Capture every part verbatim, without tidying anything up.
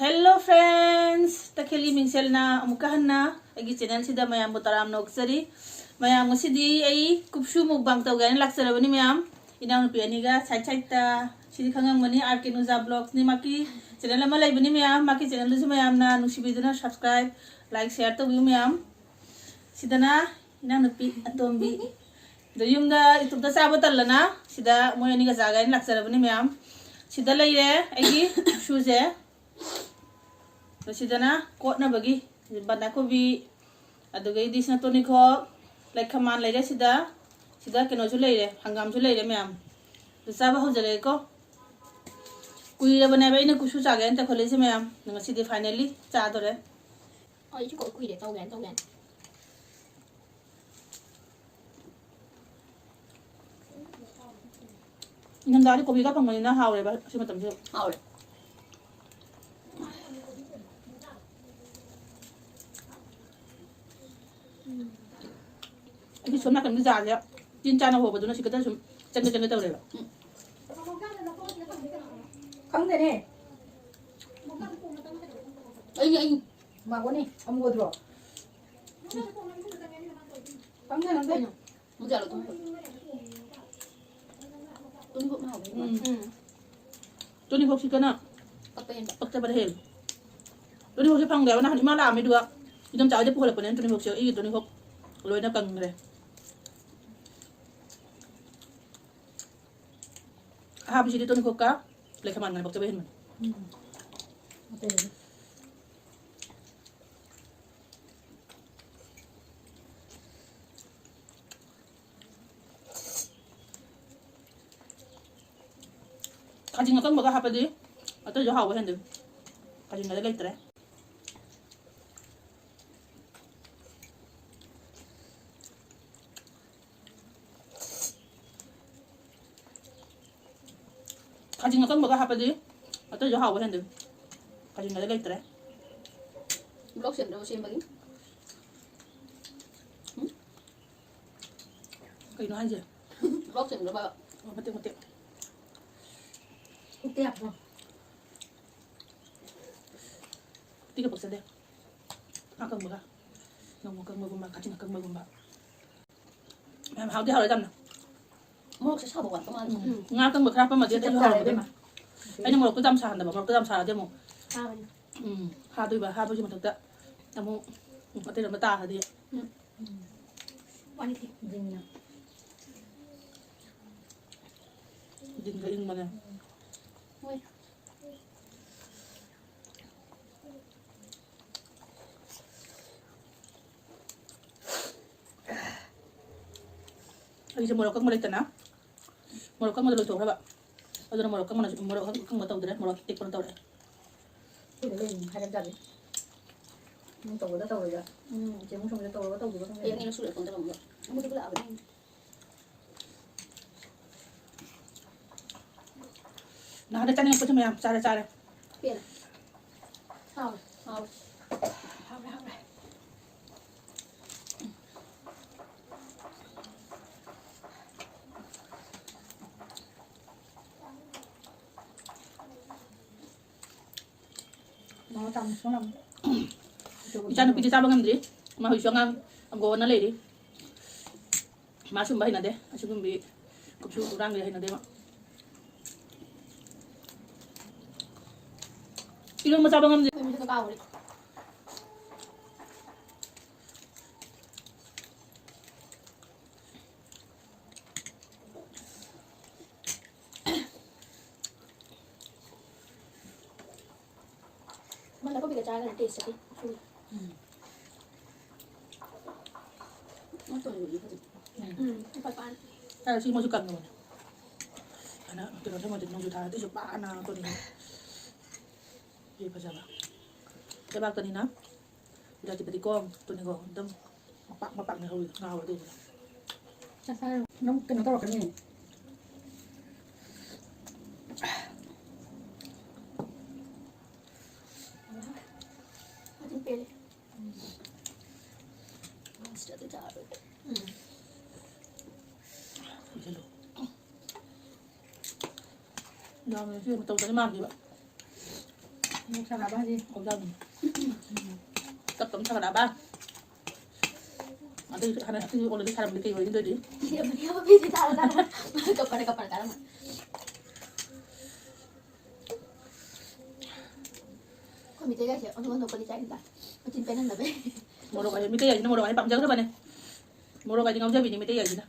Hello friends, ꯇꯈꯦꯜꯒꯤ ꯃꯤꯡꯁꯦꯜꯅ ꯑꯃꯨꯛꯀ ꯍꯟꯅ ꯑꯩꯒꯤ channel ꯁꯤꯗ ꯃꯌꯥꯝꯕꯨ ꯇꯔꯥꯝꯅ ꯑꯣꯛꯆꯔꯤ꯫ ꯃꯌꯥꯝ, ꯉꯁꯤꯗꯤ ꯑꯩ ꯀꯨꯞꯁꯨ mukbang ꯇꯧꯒꯦ ꯍꯥꯏꯅ ꯂꯥꯛꯆꯔꯕꯅꯤ ꯃꯌꯥꯝ꯫ ꯏꯅꯥꯎꯅꯨꯄꯤ ꯑꯅꯤꯒ side side ꯇ, ꯁꯤꯗꯤ ꯈꯪꯉꯝꯒꯅꯤ, R K Nuja Vlogs ꯅꯤ꯫ ꯃꯥꯒꯤ channel ꯑꯃ ꯂꯩꯕꯅꯤ ꯃꯌꯥꯝ, ꯃꯥꯒꯤ channel ꯗꯨꯁꯨ ꯃꯌꯥꯝꯅ ꯅꯨꯡꯁꯤꯕꯤꯗꯨꯅ subscribe, like, share ꯇꯧꯕꯤꯌꯨ ꯃꯌꯥꯝ꯫ ꯁꯤꯗꯅ ꯏꯅꯥꯎꯅꯨꯄꯤ ꯑꯇꯣꯝꯕꯤ꯫ ꯑꯗꯣ ꯌꯨꯝꯗ ꯏꯇꯣꯝꯇ ꯆꯥꯕ ꯇꯜꯂꯅ ꯁꯤꯗ ꯃꯣꯏ ꯑꯅꯤꯒ ꯆꯥꯒꯦ ꯍꯥꯏꯅ ꯂꯥꯛꯆꯔꯕꯅꯤ ꯃꯌꯥꯝ꯫ ꯁꯤꯗ ꯂꯩꯔꯦ ꯑꯩꯒꯤ ꯀꯨꯞꯁꯨꯁꯦ꯫ ꯑꯗꯣ ꯁꯤꯗꯅ ꯀꯣꯠꯅꯕꯒꯤ ꯕꯟꯗꯥꯀꯣꯕꯤ, ꯑꯗꯨꯗꯒꯤꯗꯤ ꯁꯤꯅ ꯇꯣꯅꯤꯈꯣꯛ, ꯂꯩꯈꯃꯥꯟ ꯂꯩꯔꯦ ꯁꯤꯗ꯫ ꯁꯤꯗ ꯀꯩꯅꯣꯁꯨ ꯂꯩꯔꯦ, ꯍꯪꯒꯥꯝꯁꯨ ꯂꯩꯔꯦ ꯃꯌꯥꯝ꯫ ꯑꯗꯨ ꯆꯥꯕ ꯍꯧꯖꯔꯒꯦꯀꯣ꯫ ꯀꯨꯏꯔꯕꯅꯦꯕ ꯑꯩꯅ ꯀꯨꯞꯁꯨ ꯆꯥꯒꯦꯅ ꯇꯧꯈꯠꯂꯛꯏꯁꯦ ꯃꯌꯥꯝ꯫ ꯑꯗꯣ ꯉꯁꯤꯗꯤ finally ꯆꯥꯗꯣꯔꯦ꯫ ꯑꯩꯁꯨ ꯀꯣ-, ꯀꯨꯏꯔꯦ ꯇꯧꯒꯦꯅ, ꯇꯧꯒꯦꯅ꯫ ꯏꯪꯊꯝꯊꯥꯗꯤ ꯀꯣꯕꯤꯒ ꯐꯪꯕꯅꯤꯅ ꯍꯥꯎꯔꯦꯕ ꯁꯤ ꯃꯇꯝꯁꯤꯗ꯫ ꯍꯥꯎꯔꯦ꯫ ꯑꯩꯒꯤ ꯁꯣꯝ ꯅꯥꯀꯟꯒꯤ ꯖꯥꯔꯁꯦ ꯇꯤꯟ ꯆꯥꯅ ꯍꯣꯕꯗꯨꯅ ꯁꯤ ꯈꯛꯇ ꯁꯨꯝ ꯆꯪꯒꯦ ꯆꯪꯒꯦ ꯇꯧꯔꯦꯕ꯫ ꯎꯝ꯫ ꯈꯪꯗꯦꯅꯦ꯫ ꯑꯩ, ꯑꯩ꯫ ꯃꯥꯕꯣꯅꯦ, ꯑꯃꯨꯕꯗꯨꯔꯣ? ꯈꯪꯗꯦ, ꯈꯪꯗꯦ꯫ ꯃꯨꯖꯥꯂꯣ ꯇꯨꯝꯕ꯫ ꯇꯨꯝꯕ ꯃꯥꯜꯂꯦ꯫ ꯎꯝ꯫ ꯎꯝ꯫ ꯇꯨꯅꯤꯈꯣꯛꯁꯤꯗꯅ ꯄꯛꯄ ꯍꯦꯟꯕ꯫ ꯄꯛꯆꯕꯗ ꯍꯦꯜꯂꯦ꯫ ꯇꯨꯅꯤꯈꯣꯛꯁꯦ ꯐꯪꯗꯦꯕ꯫ ꯅꯍꯥꯟ ꯏꯃꯥ ꯂꯥꯛꯑꯝꯃꯤ, ꯑꯗꯨꯒ ꯏꯗꯣꯝꯆꯥ ꯍꯣꯏꯗ ꯄꯨꯍꯜꯂꯛꯄꯅꯦ ꯇꯨꯅꯤꯈꯣꯛꯁꯦ꯫ ꯑꯩꯒꯤ ꯇꯨꯅꯤꯈꯣꯛ ꯂꯣꯏꯅ ꯀꯪꯈ꯭ꯔꯦ꯫ ꯑꯍꯥꯕꯤꯁꯤꯗꯤ ꯇꯨꯅꯤꯈꯣꯛꯀ ꯂꯩꯈꯃꯥꯟꯒꯅ ꯄꯛꯆꯕ ꯍꯦꯟꯕꯅꯦ꯫ ꯎꯝ꯫ ꯑꯇꯩꯗꯤ꯫ ꯈꯥꯖꯤꯡ ꯑꯀꯪꯕꯒ ꯍꯥꯞꯄꯗꯤ ꯑꯇꯩꯁꯨ ꯍꯥꯎꯕ ꯍꯦꯟꯗꯣꯏꯅꯤ꯫ ꯈꯥꯖꯤꯡꯒꯗꯤ ꯂꯩꯇ꯭ꯔꯦ꯫ ꯈꯥꯖꯤꯡ ꯑꯀꯪꯕꯒ ꯍꯥꯞꯄꯗꯤ ꯑꯇꯩꯁꯨ ꯍꯥꯎꯕ ꯍꯦꯟꯗꯣꯏꯅꯤ꯫ ꯈꯥꯖꯤꯡꯒꯗꯤ ꯂꯩꯇ꯭ꯔꯦ꯫ Vlog ꯁꯦꯝꯗ꯭ꯔꯕꯣ ꯁꯦꯝꯕꯒꯤ? ꯎꯝ? ꯀꯩꯅꯣ ꯍꯥꯏꯁꯦ? Vlog ꯁꯦꯝꯗ꯭ꯔꯕ? ꯑꯣ, ꯃꯇꯦꯛ ꯃꯇꯦꯛ꯫ ꯎꯠꯇꯦ ꯌꯥꯕ꯭ꯔꯣ? ꯄꯤꯒ ꯄꯛꯆꯗꯦ꯫ ꯉꯥ ꯀꯪꯕꯒ꯫ ꯅꯣꯡꯃ ꯀꯪꯕꯒꯨꯝꯕ, ꯀꯥꯆꯤꯟ ꯀꯪꯕꯒꯨꯝꯕ꯫ ꯌꯥꯝ ꯍꯥꯎꯗꯤ ꯍꯥꯎꯔꯦ ꯌꯥꯝꯅ꯫ ꯃꯣꯔꯣꯛꯁꯦ ꯁꯥꯕ ꯋꯥꯠꯄ ꯃꯥꯜꯂꯦ꯫ ꯎꯝ꯫ ꯉꯥ ꯀꯪꯕ ꯈꯔ ꯍꯥꯞꯄꯝꯃꯗꯤ ꯁꯤ ꯑꯇꯩ ꯆꯞ ꯍꯥꯎꯔꯝꯒꯗꯕ꯫ ꯆꯥꯔꯦ ꯏꯕꯦꯝꯃ꯫ ꯑꯩꯅ ꯃꯣꯔꯣꯛꯇꯣ ꯌꯥꯝ ꯁꯥꯍꯟꯗꯕ, ꯃꯣꯔꯣꯛꯇꯣ ꯌꯥꯝ ꯁꯥꯔꯗꯤ ꯑꯃꯨꯛ꯫ ꯁꯥꯕꯅꯤ꯫ ꯎꯝ꯫ ꯍꯥꯗꯣꯏꯕ, ꯍꯥꯗꯣꯏꯒꯤ ꯃꯊꯛꯇ ꯑꯃꯨꯛ, ꯎꯝ, ꯑꯇꯩ ꯑꯃ ꯇꯥꯈ꯭ꯔꯗꯤ꯫ ꯎꯝ꯫ ꯎꯝ꯫ ꯋꯥꯅꯤ ꯊꯤ꯫ ꯖꯤꯟꯅ꯫ ꯖꯤꯟꯒ ꯏꯪꯕꯅꯦ꯫ ꯍꯣꯏ꯫ ꯑꯩꯁꯦ ꯃꯣꯔꯣꯛ ꯑꯀꯪꯕ ꯂꯩꯇꯅ ꯃꯣꯔꯣꯛ ꯑꯀꯪꯕꯗ ꯂꯣꯏꯊꯣꯛꯈ꯭ꯔꯕ꯫ ꯑꯗꯨꯅ ꯃꯣꯔꯣꯛ ꯑꯀꯪꯕꯅ, ꯃꯣꯔꯣꯛ ꯑꯀꯪꯕ ꯇꯧꯗ꯭ꯔꯦ, ꯃꯣꯔꯣꯛ ꯑꯇꯦꯛꯄꯅ ꯇꯧꯔꯦ꯫ ꯑꯩꯈꯣꯏꯗ ꯂꯩꯔꯤꯅꯤ ꯍꯥꯏꯔꯞ ꯆꯥꯕꯤ꯫ ꯅꯪ ꯇꯧꯒꯗ ꯇꯧꯔꯣꯏꯗ꯫ ꯎꯝ, ꯆꯦ ꯃꯨꯛꯁꯣꯝꯗ ꯇꯧꯔꯒ ꯇꯧꯗꯕ ꯈꯪꯗꯦ꯫ ꯍꯌꯦꯡ ꯑꯩꯅ ꯁꯨꯔꯦ ꯐꯣꯟ ꯇꯧꯔꯝꯕ꯫ ꯑꯃꯗꯨ ꯂꯥꯛꯑꯕꯅꯤ꯫ ꯅꯍꯥꯟꯗ ꯆꯥꯅꯤꯡꯉꯛꯄꯁꯨ ꯃꯌꯥꯝ ꯆꯥꯔꯦ, ꯆꯥꯔꯦ꯫ ꯄꯦꯜꯂꯦ꯫ ꯍꯥꯎꯔꯦ꯫ ꯍꯥꯎꯔꯦ꯫ ꯍꯥꯎꯔꯦ, ꯍꯥꯎꯔꯦ꯫ ꯃꯣꯔꯣꯛ ꯆꯥꯃꯁ ꯑꯃ꯫ ꯏꯆꯥꯅꯨꯄꯤꯗꯤ ꯆꯥꯕ ꯉꯝꯗ꯭ꯔꯤ꯫ ꯃꯥ ꯍꯧꯖꯤꯛꯁꯨ ꯑꯉꯥꯡ ꯑꯪꯒꯣꯟꯅ ꯂꯩꯔꯤ꯫ ꯃꯥ ꯁꯨꯝꯕ ꯍꯩꯅꯗꯦ꯫ ꯑꯁꯤꯒꯨꯝꯕꯤ ꯀꯨꯞꯁꯨ ꯀꯨꯔꯥꯡꯗꯤ ꯍꯩꯅꯗꯦ ꯃꯥ꯫ ꯏꯔꯣꯟꯕ ꯆꯥꯕ ꯉꯝꯗꯦ꯫ ꯑꯩꯈꯣꯏ ꯃꯤꯁꯛꯇ ꯀꯥꯎꯔꯦ꯫ ꯕꯟꯗꯀꯣꯕꯤꯒ ꯆꯥꯔꯒꯅ ꯇꯦꯁꯇꯗꯤ ꯁꯨꯏ꯫ ꯎꯝ꯫ ꯃꯇꯣꯟꯗꯨꯗꯤ ꯐꯖꯩ꯫ ꯎꯝ꯫ ꯎꯝ, ꯏꯄꯥ ꯄꯥꯟ꯫ ꯑ, ꯁꯤ ꯃꯣꯏꯁꯨ ꯀꯪꯉꯕꯅꯦ꯫ ꯑꯗꯨꯅ ꯀꯩꯅꯣ ꯊꯝꯃꯗꯤ ꯅꯣꯡꯖꯨ ꯊꯥꯗꯗꯤ ꯁꯨ ꯄꯥꯛꯅ ꯇꯣꯅꯤꯡꯉꯦ꯫ ꯁꯤ ꯐꯖꯕ꯫ ꯂꯩꯕꯥꯛꯇꯅꯤꯅ ꯖꯥꯇꯤꯄꯇꯤ ꯀꯣꯝ, ꯇꯣꯅꯤꯒꯣ ꯑꯗꯨꯝ ꯃꯄꯥꯛ ꯃꯄꯥꯛꯅꯦ ꯍꯧꯔꯤꯗꯣ, ꯉꯥꯎꯔꯣ ꯑꯗꯨꯏꯗꯨꯅ꯫ ꯆꯥꯛ ꯆꯥꯔꯣ꯫ ꯅꯪ ꯀꯩꯅꯣ ꯇꯧꯔꯛꯀꯅꯤ꯫ ꯑꯗꯨꯝ ꯄꯦꯜꯂꯦ꯫ ꯃꯁꯤꯗ ꯑꯗꯨ ꯆꯥꯔꯣꯏ꯫ ꯎꯝ꯫ ꯌꯥꯝꯅ ꯁꯤ ꯃꯇꯧ ꯇꯥꯏ ꯃꯥꯟꯗꯦꯕ꯫ ꯅꯨꯡꯁꯥ ꯁꯥꯕ ꯍꯥꯏꯁꯦ ꯍꯧꯖꯥꯡꯅꯤ꯫ ꯇꯞ ꯇꯞꯅ ꯁꯥꯒꯠꯂꯛꯑꯕ? ꯑꯗꯨꯏ ꯍꯥꯟꯅ ꯑꯇꯩ already ꯁꯥꯔꯝꯕꯗꯤ ꯀꯩ ꯑꯣꯏꯅꯤ ꯑꯗꯨꯏꯗꯤ? ꯌꯦꯡꯕꯅꯤ, ꯌꯦꯡꯕ ꯃꯤꯗꯤ ꯇꯥꯔ ꯇꯥꯔ꯫ ꯀꯞꯄꯅ, ꯀꯞꯄꯅ ꯇꯥꯔꯝꯃ꯫ ꯑꯩꯈꯣꯏ ꯃꯤꯇꯩ ꯒꯥꯏꯁꯦ ꯑꯣꯟꯊꯣꯛ ꯑꯣꯟꯊꯣꯛꯄꯗꯤ ꯆꯥꯏ ꯈꯪꯕ꯭ꯔꯥ? ꯃꯆꯤꯟ ꯄꯦꯟꯍꯟꯗꯕꯩ꯫ ꯃꯣꯔꯣꯛ ꯍꯥꯏꯁꯦ ꯃꯤꯇꯩ ꯍꯥꯏꯁꯤꯅ ꯃꯣꯔꯣꯛ ꯍꯥꯏꯁꯦ ꯄꯥꯝꯖꯈ꯭ꯔꯕꯅꯦ꯫ ꯃꯣꯔꯣꯛ ꯍꯥꯏꯗꯤ ꯉꯥꯎꯖꯕꯤꯅꯤ ꯃꯤꯇꯩ ꯍꯥꯏꯁꯤꯅ꯫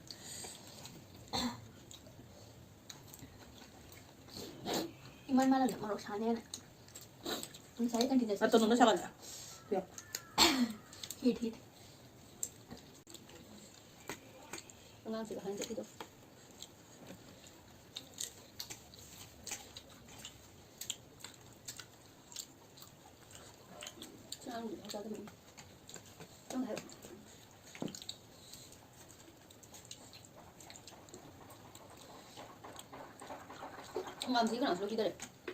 ꯏꯃꯥꯟ ꯃꯥꯟꯅꯕꯗ ꯃꯣꯔꯣꯛ ꯁꯥꯅꯦꯅ꯫ ꯉꯁꯥꯏ ꯀꯟꯇꯤꯟꯗ ꯑꯇꯣꯟꯕ ꯁꯥꯒꯠꯂꯦ꯫ ꯍꯤꯠ, ꯍꯤꯠ꯫ ꯑꯉꯥꯡꯁꯤꯒ ꯑꯍꯟ ꯆꯠꯈꯤꯗꯣ꯫ ꯑꯉꯥꯡꯗꯤ ꯆꯥꯗꯕꯅꯤ꯫ ꯅꯪ ꯍꯥꯏꯔꯣ꯫ ꯍꯪꯒꯥꯝꯁꯤ ꯀꯅꯥꯁꯨ ꯂꯧꯕꯤꯗꯔꯦ꯫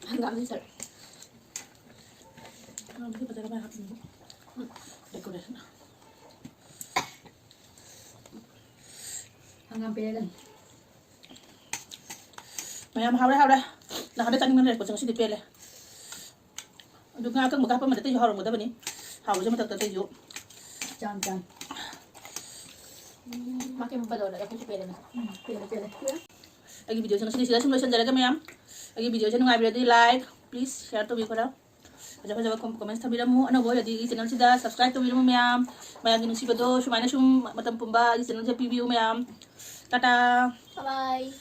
ꯍꯪꯒꯥꯝꯁꯤ ꯁꯔ꯫ ꯍꯪꯒꯥꯝꯁꯤ ꯐꯖꯅ ꯃꯌꯥꯝ ꯍꯥꯞꯄꯤꯅꯤ꯫ ꯎꯝ꯫ Decoration꯫ ꯍꯪꯒꯥꯝ ꯄꯦꯔꯦꯗꯅꯤ꯫ ꯃꯌꯥꯝ ꯍꯥꯎꯔꯦ, ꯍꯥꯎꯔꯦ꯫ ꯅꯍꯥꯟꯗꯩ ꯆꯥꯅꯤꯡꯗꯅ ꯂꯩꯔꯛꯄꯁꯦ ꯉꯁꯤꯗꯤ ꯄꯦꯜꯂꯦ꯫ ꯑꯗꯨ ꯉꯥ ꯑꯀꯪꯕꯒ ꯍꯥꯞꯄꯝꯃꯗꯤ ꯑꯇꯩꯁꯨ ꯍꯥꯎꯔꯝꯒꯗꯕꯅꯤ꯫ ꯍꯥꯎꯕꯁꯦ ꯃꯊꯛꯇ ꯑꯇꯩꯁꯨ꯫ ꯆꯥꯝ, ꯆꯥꯝ꯫ ꯃꯥ ꯀꯩꯝ ꯄꯜꯂꯣꯏꯗ, ꯑꯩꯈꯣꯏꯁꯨ ꯄꯦꯜꯂꯦꯅ꯫ ꯎꯝ, ꯄꯦꯜꯂꯦ, ꯄꯦꯜꯂꯦ꯫ ꯑꯩꯒꯤ videoꯁꯦ ꯉꯁꯤꯗꯤ ꯁꯤꯗ ꯁꯨꯝ ꯂꯣꯏꯁꯤꯟꯖꯔꯒꯦ ꯃꯌꯥꯝ꯫ ꯑꯩꯒꯤ videoꯁꯦ ꯅꯨꯡꯉꯥꯏꯕꯤꯔꯗꯤ like, please share ꯇꯧꯕꯤꯈꯣꯔꯥ꯫ ꯐꯖ ꯐꯖꯕ com-, comments ꯊꯝꯕꯤꯔꯝꯃꯨ꯫ ꯑꯅꯧꯕ ꯑꯣꯏꯔꯗꯤ ꯑꯩꯒꯤ channelꯁꯤꯗ subscribe ꯇꯧꯕꯤꯔꯝꯃꯨ ꯃꯌꯥꯝ꯫ ꯃꯌꯥꯝꯒꯤ ꯅꯨꯡꯁꯤꯕꯗꯣ ꯁꯨꯃꯥꯏꯅ ꯁꯨꯝ ꯃꯇꯝ ꯄꯨꯝꯕ ꯑꯩꯒꯤ channelꯁꯦ ꯄꯤꯕꯤꯌꯨ ꯃꯌꯥꯝ꯫ ꯇꯥꯇꯥ꯫ Bye bye꯫